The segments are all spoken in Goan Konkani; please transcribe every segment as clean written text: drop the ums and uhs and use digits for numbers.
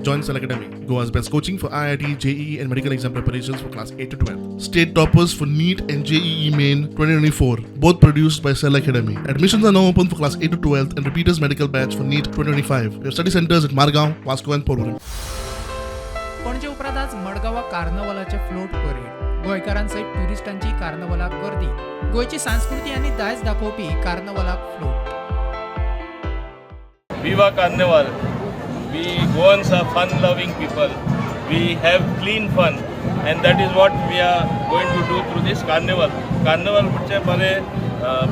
Join Cell Academy, Goa's best coaching for IIT, JEE, and medical exam preparations for class 8 to 12. State toppers for NEET and JEE Main 2024, both produced by Cell Academy. Admissions are now open for class 8 to 12 and repeaters medical batch for NEET 2025. We have study centers at Margao, Vasco, and Porvorim. Panaji उपरांत आज मडगांवां कार्नवलाचे फ्लोट परेड. गोंयकारां सयत ट्युरिस्टांची कार्नवलाक गर्दी. गोंयची संस्कृती आनी दायज दाखोवपी कार्नवलाक float. Viva Carnival. We Goans are fun loving people. We have clean fun, and that is what we are going to do through this carnival. Carnival म्हणजे बरे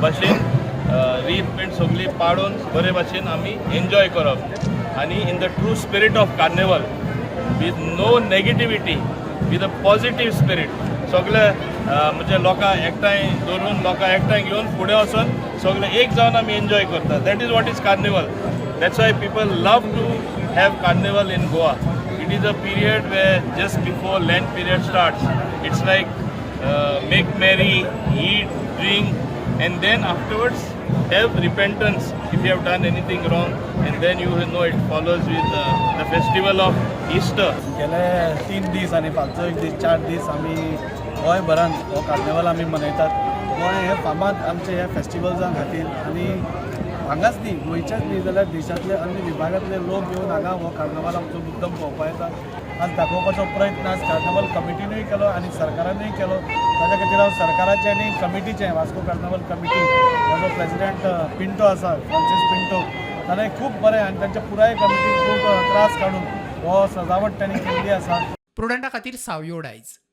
भाशेन रीत बीन सगळी पाडून बरे भाशेन आमी एन्जॉय करप आनी in the true spirit of carnival, with no negativity, with a positive spirit, सगळे म्हणजे लोकांक एकठांय दवरून, लोकांक एकठांय घेवन फुडें वचून सगळे एक जावन आमी एन्जॉय करता. That is what is carnival. That's why people love to have carnival in Goa. It is a period where, just before Lent period starts, it's like make merry, eat, drink, and then afterwards have repentance if you have done anything wrong, and then it follows with the festival of Easter. गेले 3 दीस आनी फाटचो एक दीस, 4 दीस आमी गोंयभरान हो कार्निवल आमी मनयतात. गोंय हें फामाद आमचे ह्या फेस्टिवल्सां खातीर आनी हांगाच न्ही, गोंयच्याच न्ही जाल्यार देशांतले अन्य विभागांतले लोक येवन हांगा हो कार्निवल आमचो मुद्दम पळोवपाक येता. आज दाखोवपाचो प्रयत्न आज कार्निवल कमिटीनूय केलो आनी सरकारानूय केलो. ताच्या खातीर हांव सरकाराचें आनी कमिटीचें, वास्को कार्निवल कमिटी, ताजो प्रेसिडेंट पिंटो आसा, फ्रांसीस पिंटो, ताणें खूब बरें आनी तांच्या पुराय कमिटीन खूब त्रास काडून हो सजावट तांणी केल्ली आसा. प्रुडंटा खातीर सावयो डायज.